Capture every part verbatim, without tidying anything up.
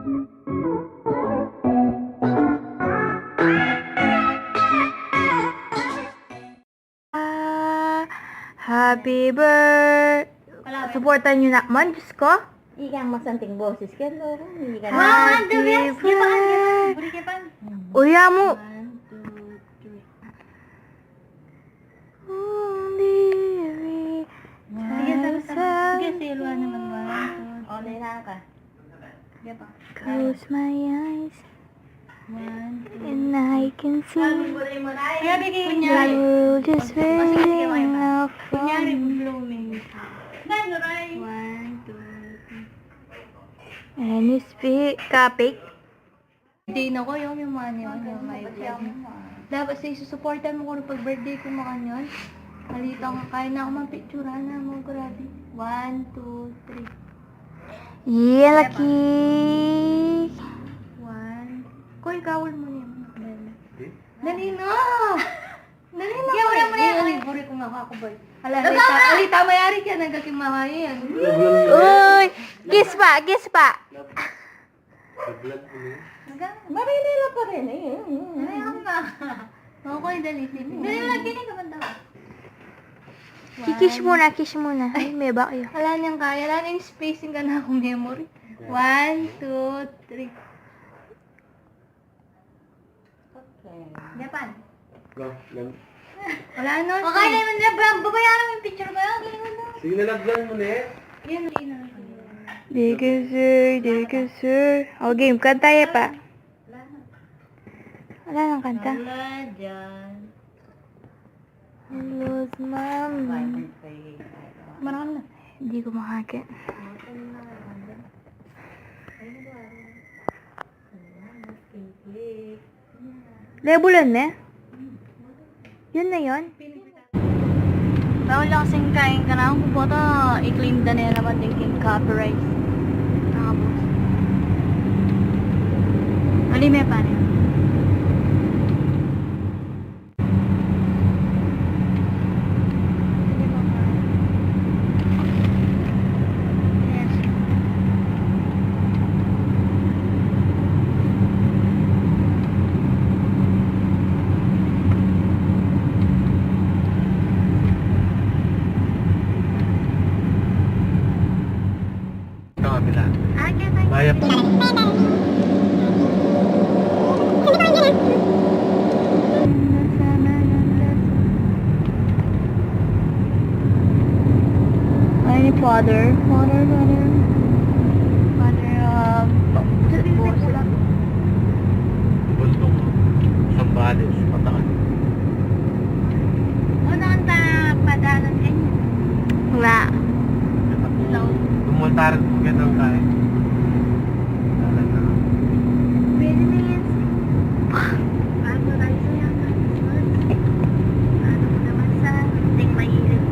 Ah, happy birth-, suportahan yu na man, Diyos ko. Ikang masanting boses ka, no? Ikang Wow, ang the best. Happy Di ba, ang the best? Buri ka pa. Uya mu. One, two, three. Sige, sabi, sabi. Sige, siluan naman. One, two, three. O, nailangan ka. Sige pa. Close my eyes. One, two. And I can see Kaya bigay the niya. World is waiting out for Kunyari, me. Blooming. One, two, three. And you speak, kapit. Di na ko yung, yung mga niyo, yung mga vlog. Dapat sa isusuporta mo ko pag birthday ko, makanyan. Halita nga, kaya na ako mapicturan na mo, grabe. One, two, three. Yeah, laki. One. Koy, kawal mo niya. Dali na. Dali na. Kaya wala mo na yan. Ay, buri ko nga ako, boy. Ala, alita, alita, mayari ka, nagkakimawai yan. Uy! Kiss pa, kiss pa. Nag-vlog ko na yun. Marinela pa rin eh. Ano yan ba? Okay, dali, sige. Dali lang, dali naman daw. Kikiss muna, kiss muna. Ay, may ba kayo? Wala niyang kaya. Wala niyang spacing ka na akong memory. One, two, three. Okay. Japan. Go, lang. Wala na. Okay na yun, Bram. Babayaran mo yung picture ko. Ang galing mo. Sige na, lagyan mo na eh. Yan, yun na. Di ka sir, di ka sir. O, game. Kanta ya pa. Wala na. Wala nang kanta. Wala dyan. Hello, ma'am. Marami na. Hindi ko makakit. Lebulan na? Yun na yun? Bawal lang kasing kain ka lang. Kung bota, i-claim da na naman din king copyright. Tapos, ali me pa rin. Ito, kabila. Maya. Ay, ni Father. Father, Father. Father, um, Bundok. Sambales, Patakan. Ano ang ta-, padanan kanyo? Wala. Ito po, tumultaran po kita ng kain. Talaga. Pwede na yan. Bago tayo sa yata. Ano mo naman sa ting mahilig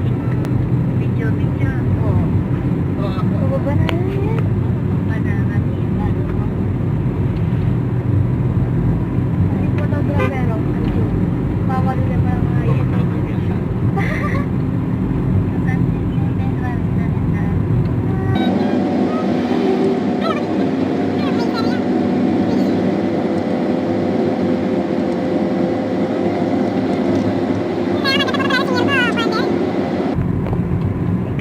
video, video? Oo. Pababa na yan. Pababa na kami. Ano po to, pero, ano yun? Bawal na ba mga yun?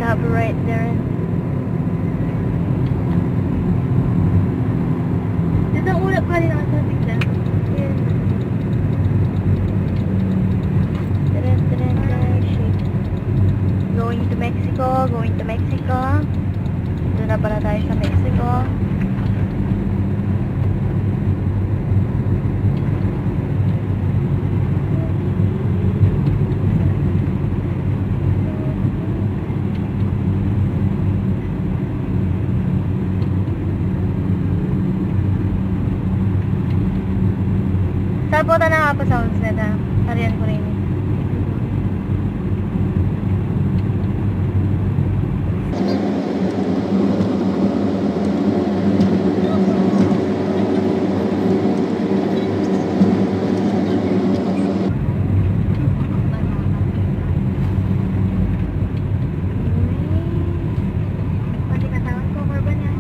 Copyright there. Dito ang ulap ka rin ang sabi ka. Ayan. Tara, tara, tara, shit. Going to Mexico, going to Mexico. Dito na pala tayo sa Mexico. Saan po tayo nakapasounds na ta? Arian ko rin. Pati katawan ko, korban yan.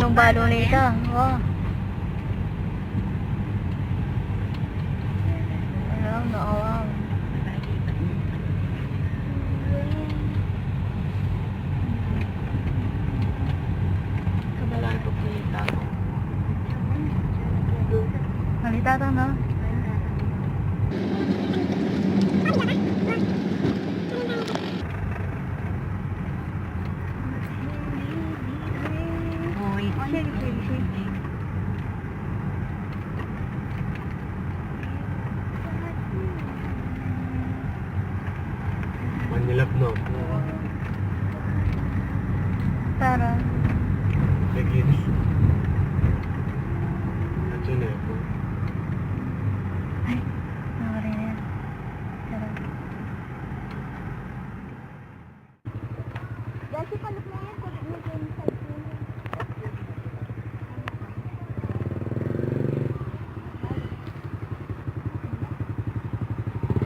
Balu na ita. Wow. Alam na, alam. Kabalahan ko po yung tao. Malita ta, no? Uy. Manilap, no? Para. Begini. At yun eh. Ay, okay na yan. Tara. Dati pa, look na yan, pag nilagay mo sa cellphone.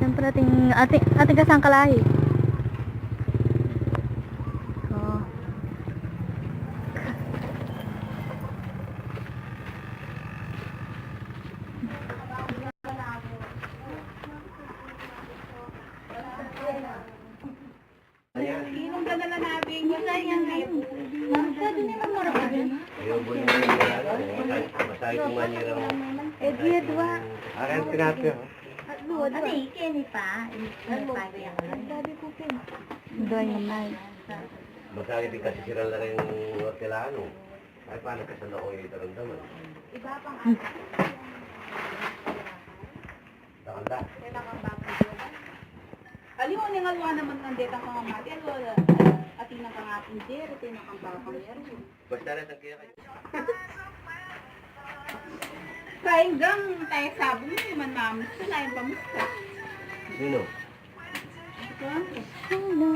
Siyempre, ating, ating, ating kasangkalahi. Oh. Inong ka na lang natin. Wala yan. Masyado naman marami. Ayaw mo yung masaya kung manira mo. Eh, di, dua. Akin tinapi, oh. Dua, dua. Ano, eh, Kenny pa? Ano pa yan? Sabi ko, Ken. Dua yung nine. Masaya din kasi sira na rin yung hortelano. Ay, paano ka sa looy ito ramdaman? Iba pang Dakal da. Kailangan ba ang video? Aliwa, ning alwa naman ng detang pangamati, aliwa, atin ang pangating Jer, atin ang kampapang Jer. Basta na tangkira kayo. Kain gang tayo sabong, hindi man mamusta, lain pamusta. Sino? Ito ang Hello.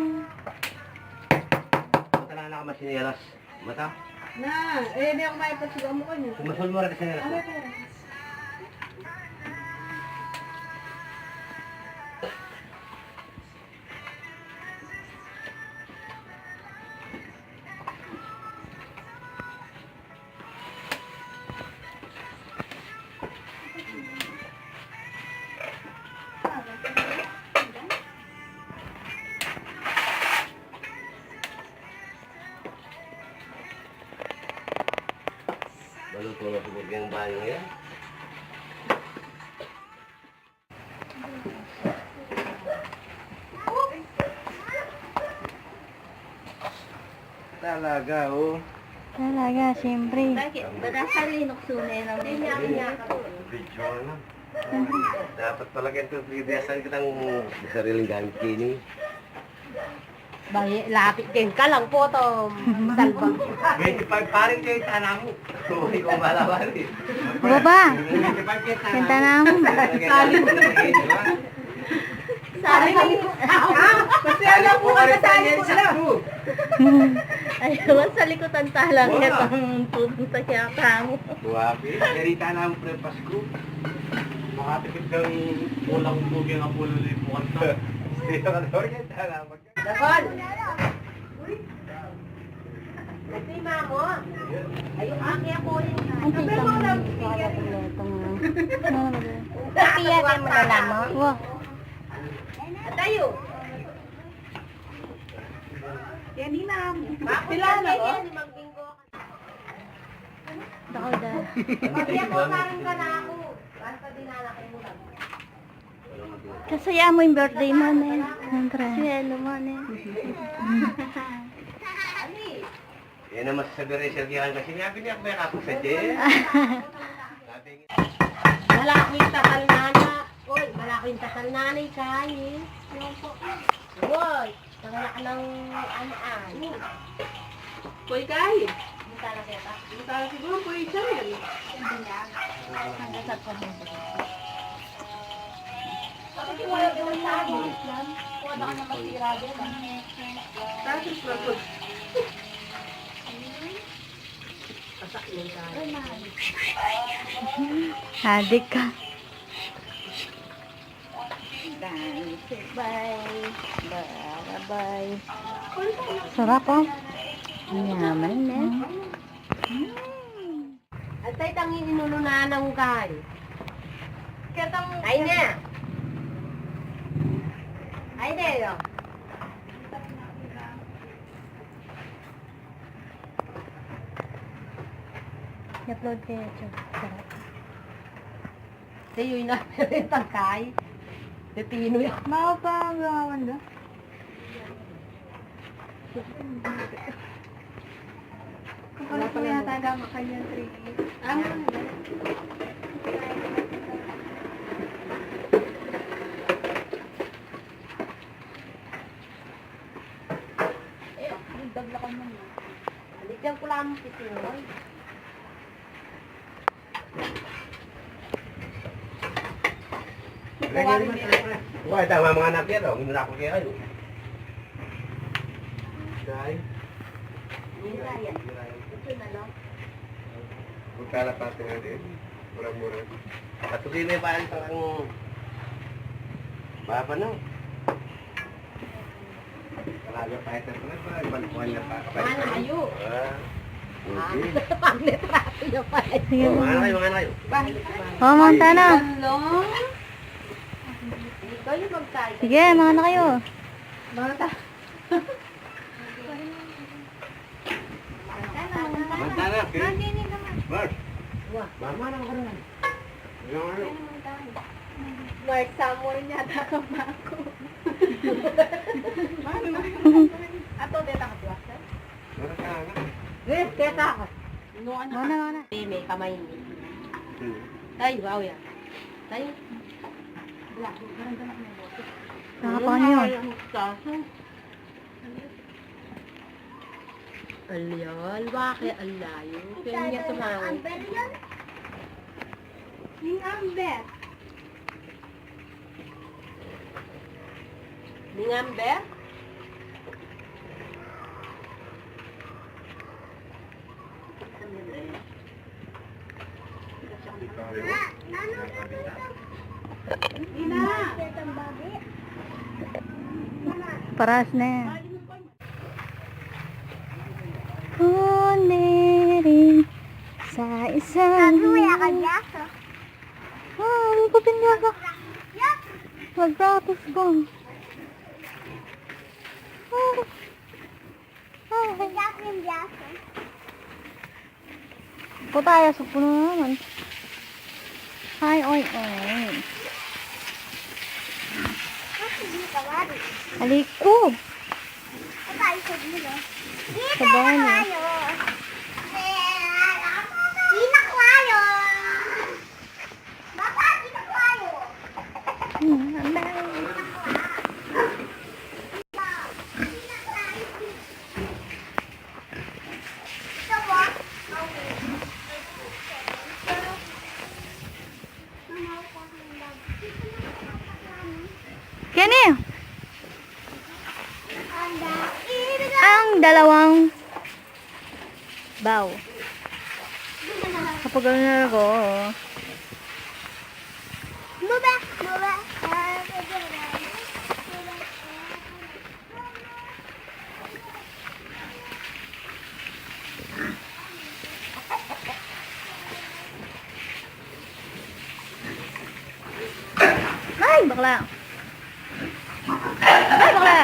Punta na anak ka masinelas. Mata? Na, eh, di ako maipasigaw mo kanya. Sumasul mo rin kasi nila. Ano to? Maluto na siguro yung bayo ngayon. Talaga, oh. Talaga, siyempre. Bakit? Ba't nasa linukso na yun ang video na? Dapat pala ganito, bibiyasal kitang sariling gamit kini. Bayi, lapit din ka lang po to. Salbang. Twenty-five pa rin kayo, tanamu. Uy, kung bala-bali. Baba. Twenty-five kayo, tanamu. Yung tanamu. Saling. Saling. Kasi alam ko, saling ko lang. Ay, sa likutan talang itong pupunta kaya kamo. Buwapi. Dari tanamu pre Pasko. Makatipid kang kulang po kaya nga pulo libo kanta. Dito ka daw rin, tanamu. Dagon! Ito yung mamo. Ayun, aki ako rin. Ang tita mo, wala akong letong, ah. Ano naman yun? Piya, tayo mo na lang, mo. Wow. Tayo. Yan, Ninang. Pila na, oh? Dakal da. Kasi amu ing birthday mo, ne. Siyempre. Swelo mo, ne. Yan ang masasabi rin, Sir Gian, kasi sinabi niya, may kapag sa Jen. Malaki ing takal, nana. Uy, malaki ing takal, nanay, kain. Uy. Tanggalak ng ano, ah. Koy, kain. Yung talaga pa. Yung talaga siguro, koy, siya rin. Hindi niya. Hanggang sa pamilya. Bakit yung wala doon sa amin? Kuha na ka na masira doon, ah. Tapos, tapos. Adik ka. Dance, bye. Bye, bye. Sarap, oh. Yaman, eh. Mm. Atay tang inulu na nang kay. Ay na. Ay na, yo. I-upload ko sa YouTube. Sa'yo, ina, tangkay. Pepino yan. Mahaba ang gawan na. Wala pa yata gama kanyang three. Ah, eh, ang daglakan mo. Aligyan ko lang ang pipino. Wala, tama mga anak yan, oh. Hinula ko kaya, oh. Dahil? Hinula yan. Ito na lang. Magkala pa tingnan din. Murang-murang. Patuloy na yung paalis ng baba, no? Talaga pa ito pala, ibang kuwan na pa. Malayo. Ah. Ah, okay. Pag litrato niya pala. Sige. Oh, mga anak kayo, mga anak kayo. Oh, Montana. Ano? Ikaw yung magkaya. Sige, mga anak kayo. Mga ta- Montana, okay? Mars. Mama na ka naman. Ilang ano? Mars, Samuel yata ka, Marco. Ato, teta ka, Blaster? Mars, ka na. Eh, teta ka. Mana, mana? Eh, may kamay niya. Hmm. Tayo, wow, yan. Tayo. Nakapangan yun. Alyal, wake, alayo. Kaya niya tumawag. Amber yun? Ning Amber? Ning Amber? Paras na yan. Kung meron sa isang... Sabi mo, wala ka dyan, oh. Ah, ang kupin niya ka. Mag-practice ko. Ah. Ah. Ang dyan, yung dyan, oh. Putaya, sugpo na naman. Ay, oy, oy. Aliko. Sa banyo. Hmm, ang dami. Kenny! Ang dalawang baw. Kapag ano na ako, oh. Move, move. Ay, bakla. Ay, bakla.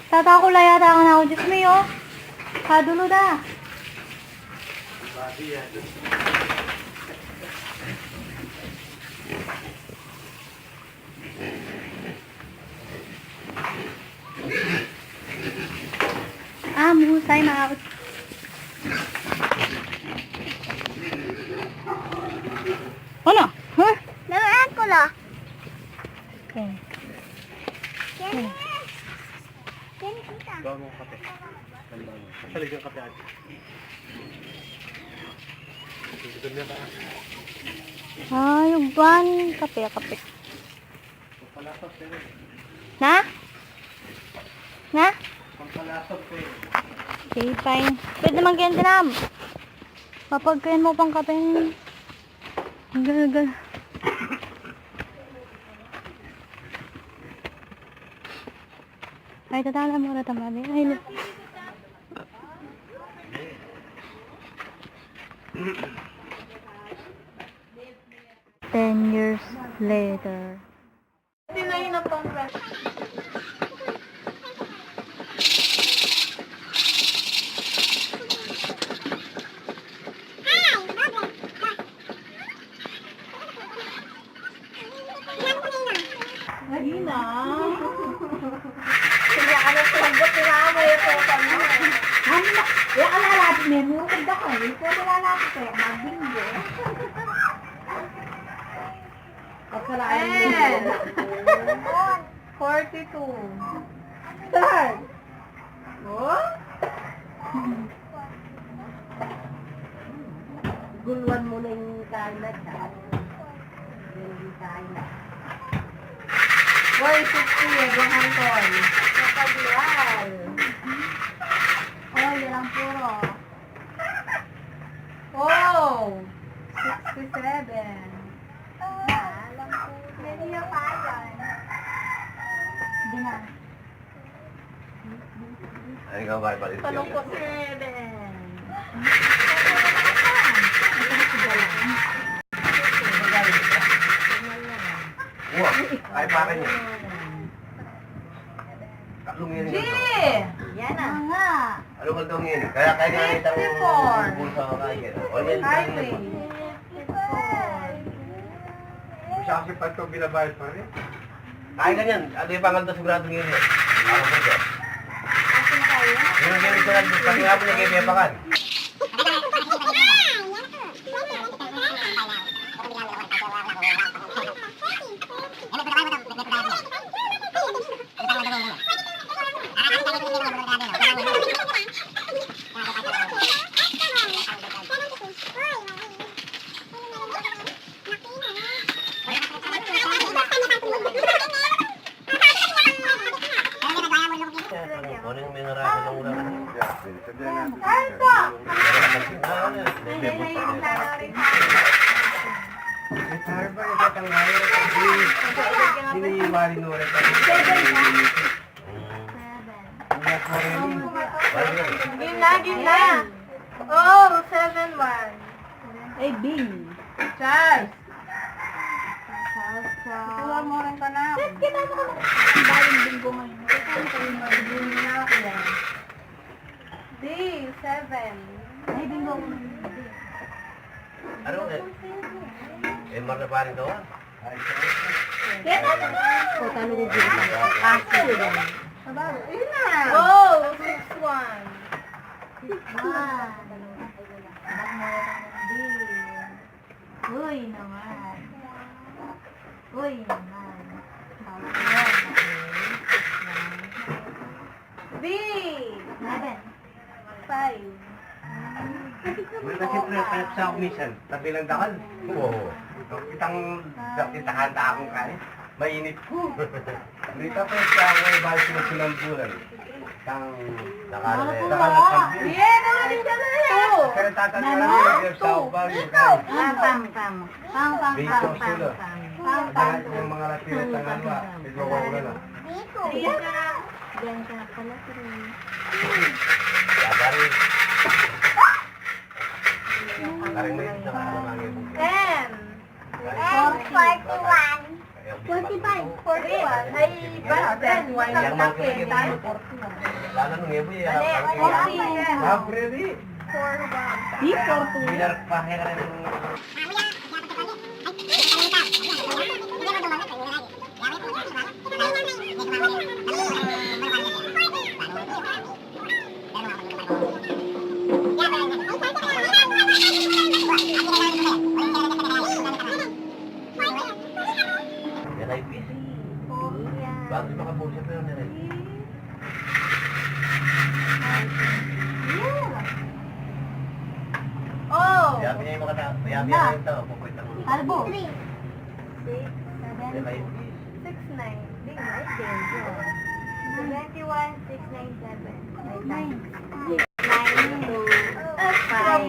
Tatakula yata ka na, o Diyos mo, oh. Kadulo da. Ah, mahusay, mga ut-, ano? Huh? Laruan ko la. Okay. Yan. Yan, kita. Bawa mo kape. Saligang kape, ate. Ay, ugban. Kape, kape. Na? Na? Sige, fine. Pwede naman kayo tinam. Papagkain mu pang kape. Gaga. Ay, tatala mu na tamali. Ay, no. Ten years later. Tinay na pang Lagi na. Kaya ka na tumagot na ako, eh, kaya kami. Ano na? Kaya ka lalapit, may mura ka da ka, eh. Ikaw na lalapit, eh. Magbinggo. Kasalanan mo. Ten. Forty-two. Start. Oh? Guluan mu na ing kain na siya. Hindi kain na. Uy, sixty, eh, buhangkon. Kapaglual. Oh, yan ang puro. Oh, sixty-seven. Hindi na. Ay, ikaw, Barbara, ito. Tanong ko, seven. Wow, ay, para niya. Tatlong yan. G! Yan na. Nga. Ano ka daw yan? Kaya, kaya nga itang fifty-four. Bulsa ka kaya. O, yan. Highway. Fifty-four. Siya kasi pag ito binabayad pa rin. Kaya ganyan. Ano yung pangal daw sigurado ngayon yan? Ano po siya? Asin tayo? Yung ganyan ko lang, pati nga po niya kayo may pangal. Gina, gina. Oh, seven one. Ay, Bing. Charles. Charles, Charles. Kuha mo rin ka na. Ba't kita mo ka na? Baling Binggo ngayon. Kasi ano kayo, Bing na ako yan. D, seven. Ay, Binggo. Ano ulit? Eh, marna pa rin daw, ah. Kaya ka na. O, talo ko dito. Kaso yan. Ayun na. Oh, six one. Six one. Uy naman. Uy naman. Talo ko yan. Six one. B! Eleven. Five. Kasi pre, pre, sa ako minsan, tabi ng dakal. Oo. Kitang, kitang handa akong kain. Mainit ko. Dito pa sa ako, balik sila sinambulan. Tang dakal na yun. Dakal na pag- Yeah, dakal na yun. Two. Kaya tatanda na yun, sa ako, balik. Pam, pam, pam. Pam, pam, pam, pam, pam. Pam, pam, pam. Yung mga latino, tangan ba? Ito ko na lang. Diyan ka pala, pre. Sabari. Ten. Ten, forty-one. Forty-five. Forty-one. Ay, ba, ten, one ang laki. Lalo nung ibu ya. Forty. Half ready. Four one. Di, forty. Biar paheran. Yan ay P C. Bago makabusa pero na rin. Oh! Yabi niya yung mga ta-, yabi niya yung tao, pupunta mo. Kalbo. Three. Six, seven, six, nine. Di nga, ay, thank you. Seventy-one, six, nine, seven. Nine. Nine, two, five.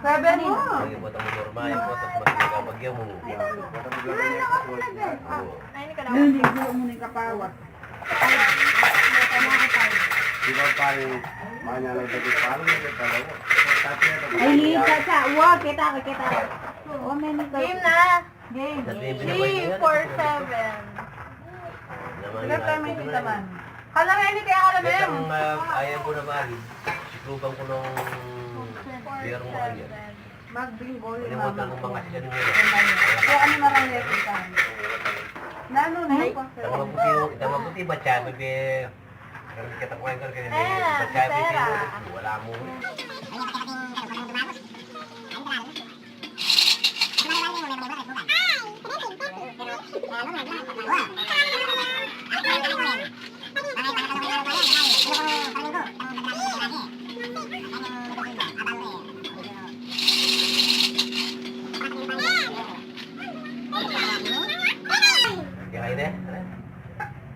Seven mo. Ay, buat ang normal, buat ang mas nagkabagyo mo. Ay, ano ka talaga? Oo. Ay, hindi ka na. Hindi, hindi mo na yung kapawa. Di ba, pare, manya lang sa gitalo, may gitalo. Ay, sa, sa, wa, kita, kita. O, may nito. Game na. Game. Three, four, seven. Sila tayo may kita man. Kala nga ini kaya ka na, Mem. Ayaw ko na ba? Sikluban ko nung biyerong mga yan. Magbingo yung mama ko. Kaya ano na lang level ka? Nanu na yung pastor? Tama puti, tama puti, batsabi, be. Pero kita ko yung kaya, batsabi, be. Wala mo.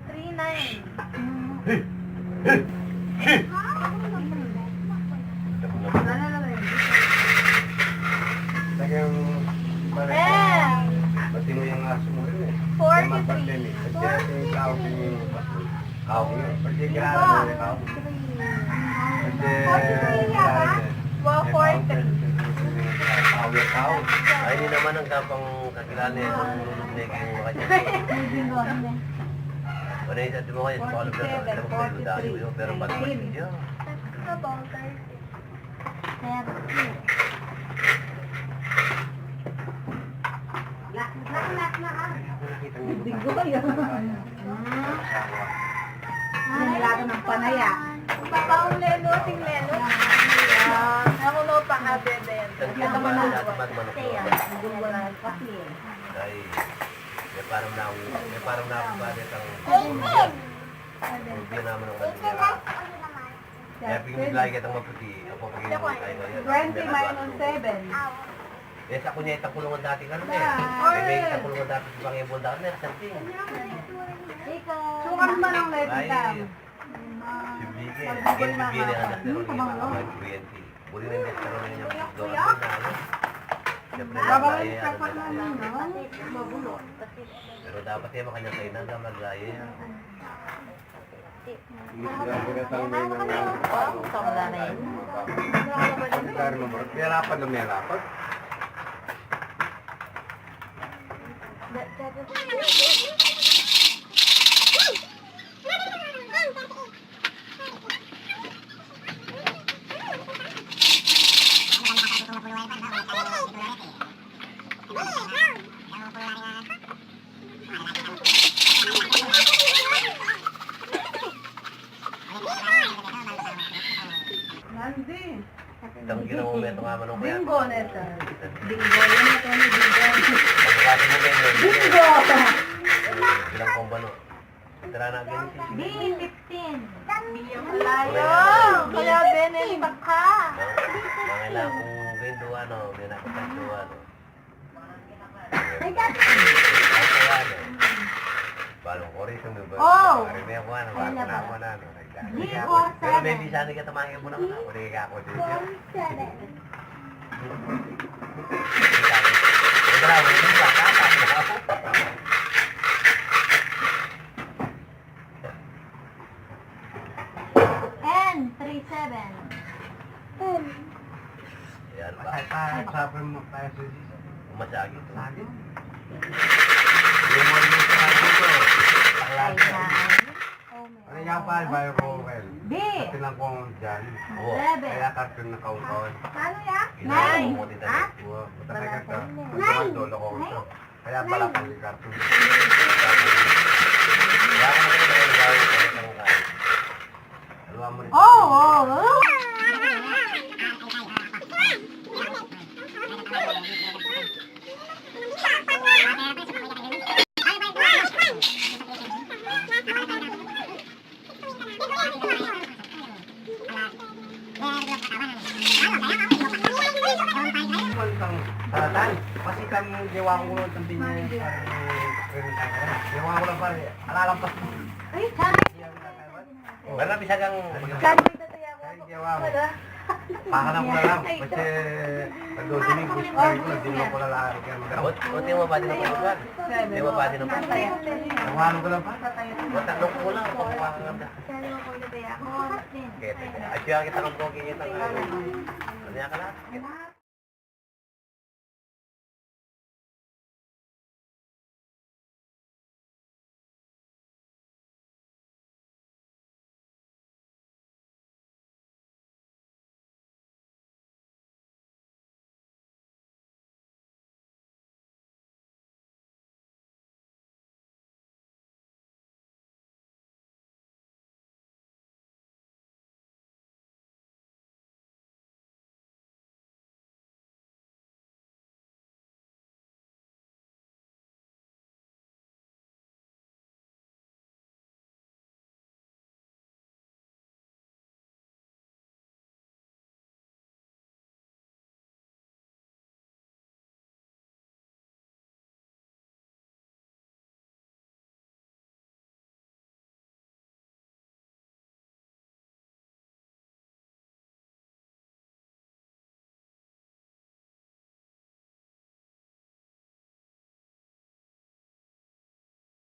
Three nine. Talagang, eh, matino yung aso mo rin eh. Forty-three. Kaya magpagdali. Kasi yung tao din yung bato. Tao yun. Pag di kilala mo yung tao. Pag di kilala mo yung tao. Wow, forty-three. Tao yung tao. Ay, ini naman ang kapang kakilala niya, yung lulog niya, yung mga kanya. Wala yung sa timo kayo, sa mga lugar, alam ko, yung dami yun, pero pag nineteen. Thirty. Nak, nak, nak, nak, ah. Bigo yun. Hmm. Ah, nilalaga ng panaya. Papaun lelo, ting lelo. Ah, ako no, pangabebe. Ay, may parang na, may parang na ba, detang, Colombian naman ang kanila. Kaya piniglay kitang maputi, ang papagay mo tayo ngayon. Twenty minus seven. Eh, sa kunya, itang kulungan dati ka rin eh. Ay, may itang kulungan dati sa Bangibon dati, eh, something. Ikaw. Sukan man ang level tam. Ay, si Vicky, eh. Yung Vicky na anak ni Ronnie, mga kuryente. Uli na yung restaurant niya, doon na yun. Siyempre, babawin nagkaya, sa ano na, pagmamano, magulo. Pero dapat yan, makanyang kainan na, maglaya yan. Melapat na melapat. Nandi. Itang ginawa mo, itang ama nung kaya. Bingo, neta. Bingo, yun ito ni Bingo. Pagkakasal mo, Bingo. Bingo! Bilang kumbano. Tara na, Bingo. B fifteen. Layo. Kaya Benelita ka. Mangailangan kong Bingo, ano, may nakapagduwa, ano. Balong ko rito, may ba? Oh! Pare, may ako, ano, balong na ako na, ano, nagdaan. G four seven. Pero may bisa ni katamangan mo naman, ako, di ka ako dito. G four seven. Wala, wala, wala, wala. N three seven. Yan pa. Ay, pa, sabi mo pa, Suzy. Masagit. Masagit. Yung mga yung sa akin ko. Ay, na. Ano yan pa, bayo ko, well. B. Pati lang kung dyan. Seven. Kaya karton na kaun-kaun. Ano yan? Nine. Ha? Wa, matangay ka. Nine. Dolo ko. Nine. Kaya pala pang karton. Kaya ka na rin ang gawin sa isang kain. Haluan mo rin. Oo, oo, oo. Tan, pasi kang gewa ku lang, tampi ne, pare, gewa ku lang, pare. Alalampas mu. Ay, wala, bisa kang gewa ku. Pakanan ku na lang. Kasi, pag Domingo, pare, ku na, di mo ku na lang. Ot, ot, di mo pa din ang pagkukuhan. Di mo pa din ang pagkukuhan. Gewa ku lang, pare. Ot, tatlong kulang, pagkukuhan. Kaya, kaya, asya kita kang pogi, kita kang, ano yan ka lang?